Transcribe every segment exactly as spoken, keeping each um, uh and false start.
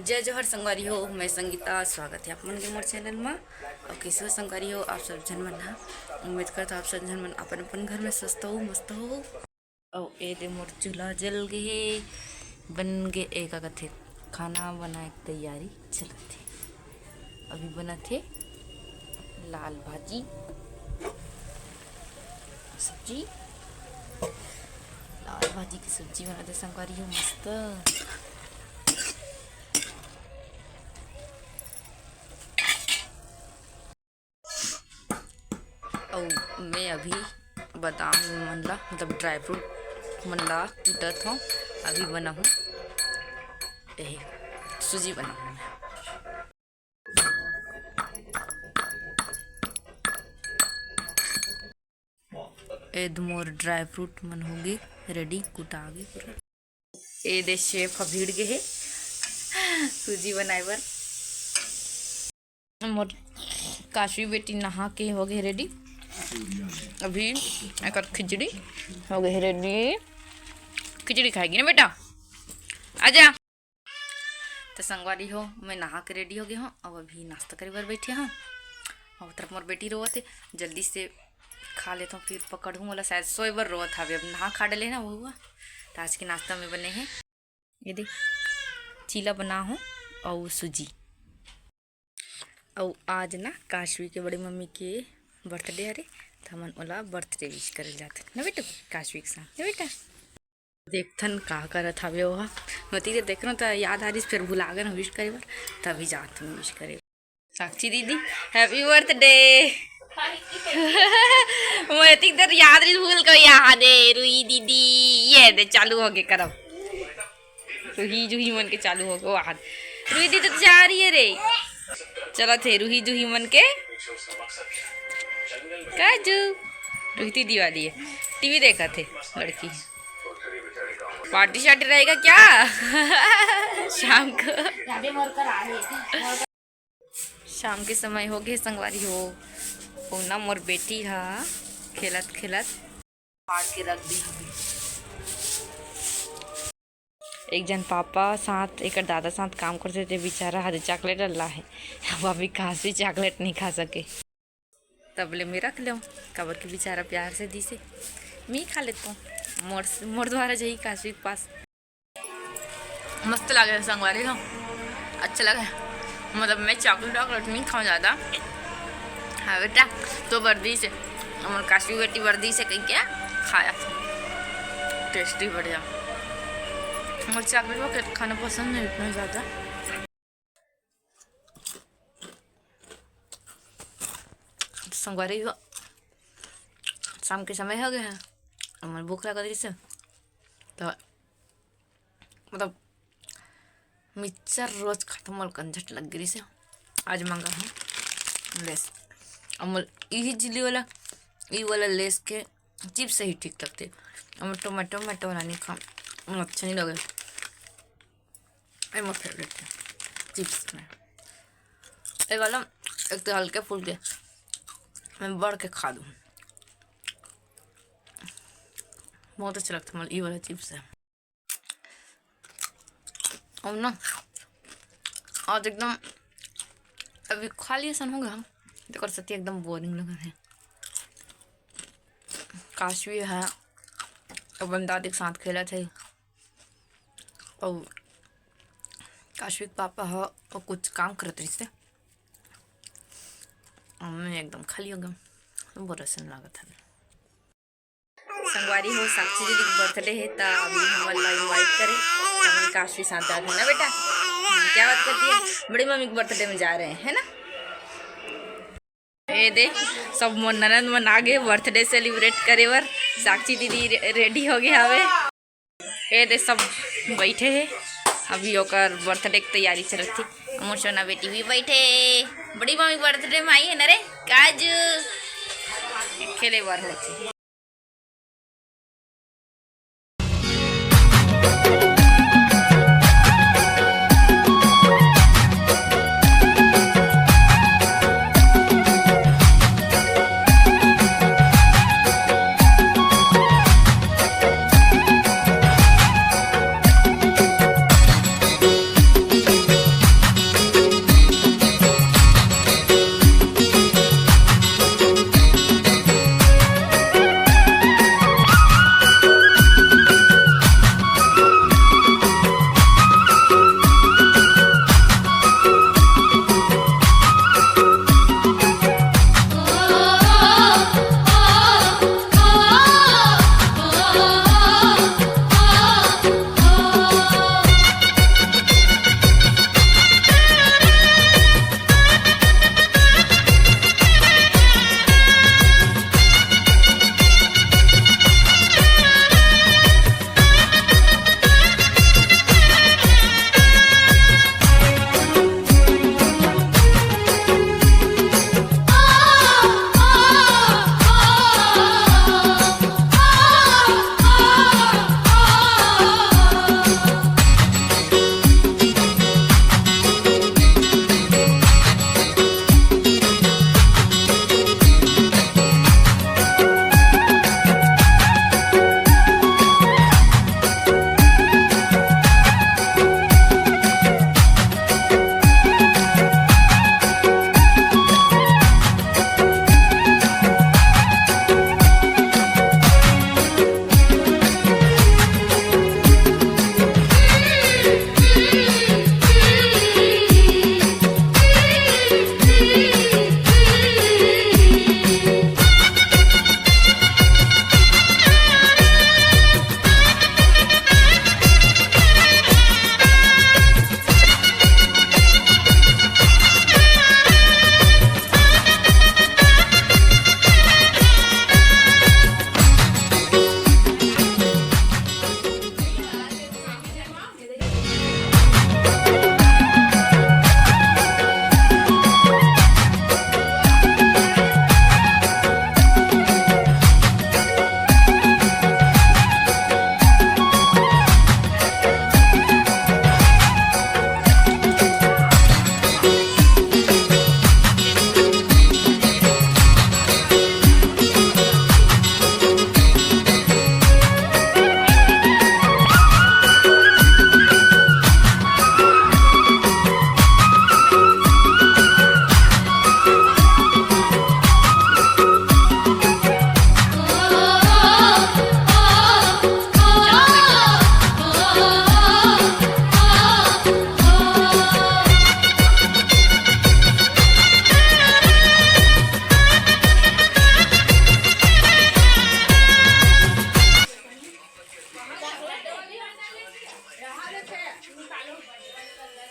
जय जोहार संगवारी हो, मैं संगीता, स्वागत है आप मन के मोर चैनल मा। और कैसे हो संगवारी हो आप सब झन मन हा? उम्मीद करत हो आप सब झन मन अपन अपन घर में स्वस्थ हो, मस्त हो। और ए दे मोर चूल्हा जल गे हे, बन गे, ए का कथे, खाना बनाए के तैयारी चलत हे। अभी बनत हे लाल भाजी, सब्जी, लाल भाजी के सब्जी बनत हे संगवारी हो, मस्त। अउ मैं अभी बादाम मन ला, मतलब ड्राई फ्रूट मन ला कूटत हूँ। अभी बनाहूँ, यही सूजी बनाहूँ मैं। ए दे मोर ड्राई फ्रूट मन होगे रेडी, कुटा गे पूरा। ए दे शेफ ह भिड़ गे हे सूजी बनाए बर। मोर काशवी बेटी नहा के होगे रेडी। अभी एकर खिचड़ी होगे रेडी। खिचड़ी खाएगी ना बेटा, आजा। तो संगवारी हो, मैं नहा के रेडी हो गे हूँ। अब अभी नाश्ता करे बर बैठे हूँ। और तरफ मोर बेटी रोवत हे, जल्दी से खा लेत हूँ, फिर पकड़हूँ। ओला शायद सोए बर रोवत हवे, अब नहा खा डले ना वो हुआ। तो आज के नाश्ता में बने हे ये दे, चीला बना हूँ अउ सूजी। अउ आज ना काशवी के बड़ी मम्मी के बर्थडे हरे, त हमन ओला बर्थडे विश करे जात हन ना बेटू, काशवी के साथ ना बेटा। देखथन का करत हवे ओहा। मैं तीर देख रहा हूँ त याद आ रही, फिर भुला गए विश करे बर, तभी जात हूँ विश करे। साक्षी दीदी, हैप्पी बर्थडे। मैं इतनी देर याद नहीं भूल गई। यहाँ दे रुई दीदी, ये दे चालू हो गए करब। रुही जुही मन के चालू हो गए। वहाँ रुई दीदी तो जा रही है रे। चलत हे रुही जुही मन के काजू। रुही दीदी वाली है, टीवी देखत हे लड़की। पार्टी शार्टी रहेगा क्या शाम को? शाम के समय हो गए संगवारी हो, ओना मोर बेटी हा खेलत खेलत फाड़ के रख दी हवे। एक जन पापा साथ, एकर दादा साथ काम करथे, ते बेचारा हा दे चॉकलेट अल्ला हे। अब अभी काशवी चॉकलेट नहीं खा सके, तब ले मैं रख लेव, काबर के बेचारा प्यार से दिसे, मैं खा लेत हूँ। मोर, मोर द्वारा जही काशवी के पास। मस्त लागे हे संगवारी हो, अच्छा लगे हे। मतलब मैं चॉकलेट वॉकलेट नहीं खाऊँ ज़्यादा। हाँ बेटा, तो वर्दी से, हमारे काशवी बेटी वर्दी से कह के खाया था, टेस्टी बढ़िया। मुझे चॉकलेट वॉकलेट खाना पसंद नहीं इतना ज़्यादा। संगवारी हो, शाम के समय हो गए हे, हमारे भूख लगा रही से, तो मतलब मिक्सचर रोज खात मोला कंझट लग गे रिहिसे। आज मंगा हूँ लेस। अब मोला इही झिल्ली वाला, ई वाला लेस के चिप्स ही ठीक लगथे। अब टोमेटो, टोमेटो वाला नहीं खाऊँ, मोला अच्छा नहीं लगे। ये मोर फेवरेट है चिप्स में। ये वाला एक तो हल्के फुल्के, मैं बढ़ के खा दूँ। बहुत अच्छा लगता है मोला ई वाला चिप्स है। अब ना आज एकदम अभी खाली असन हो गया, तेकर सेती एकदम बोरिंग लगत हे। काशवी है अपन दादी के साथ खेलत हे, अउ काशवी के पापा ह कुछ काम करत रहिसे, अउ मैं एकदम खाली हो गया, बोर असन लागत हे। संगवारी हो, साक्षी दीदी के बर्थडे हे, त अभी हमन ला इनवाइट करे, त हमन काशवी साथ जात हन ना बेटा। हाँ, क्या बात कर दिया, बड़ी मम्मी के बर्थडे में जा रहे हैं, है ना? ए दे, सब मोर ननद मन आ गे बर्थडे सेलिब्रेट करे बर। साक्षी दीदी रे-, रेडी हो गे हवे। ए दे, सब बैठे हे, अभी ओकर बर्थडे के तैयारी चलत हे। मोर सोना बेटी भी बैठे, बड़ी मम्मी बर्थडे में आई है ना रे काजू, खेले बर होथे।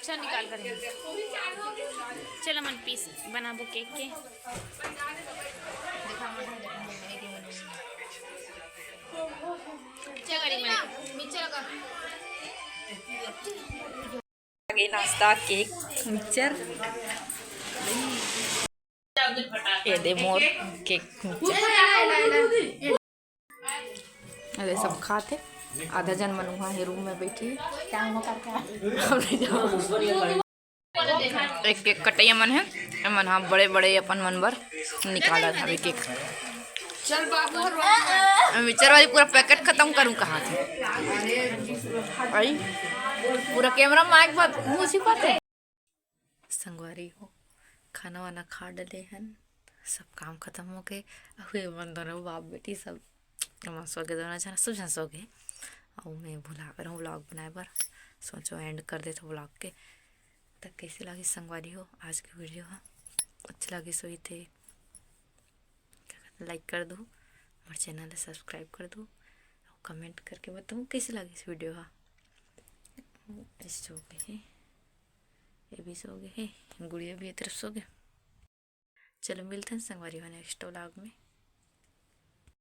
अच्छा निकाल कर। चल अमन, पीस बनाबो केक के। चल करी मैं, मिक्सचर का। आगे नाश्ता, केक, मिक्सचर। ये दे मोर केक, मिक्सचर। अरे सब खात हे। आधा जन मन उहाँ हे रूम में बैठी। एक केक कटइया मन हे, एमन हा बड़े बड़े अपन मन बर निकालत हवे केक। चल बाबू, मिक्सचर वाली पूरा पैकेट खत्म करूँ कहाँ थे। आई, पूरा कैमरा माइक बात मुँह छिपाते। संगवारी हो, खाना वाना खा डले हन, सब काम खत्म हो गए। अउ ये मन दोनों बाप बेटी सब, मन सो गए, दोनों जना सब झन सो गए। अउ मैं भुला गए रहूँ व्लॉग बनाए बर, सोचो एंड कर देथो व्लॉग के। त कैसे लागिस संगवारी हो आज के वीडियो हा? अच्छा लागिस होही ते लाइक कर दो, हमारे चैनल ला सब्सक्राइब कर दो, और कमेंट करके बताओ कैसे लागिस वीडियो हा। इस सो गए हे, ये भी सो गए हे, गुड़िया भी ये तरफ सो गए। चलो मिलते हैं संगवारी हो नेक्स्ट व्लॉग में।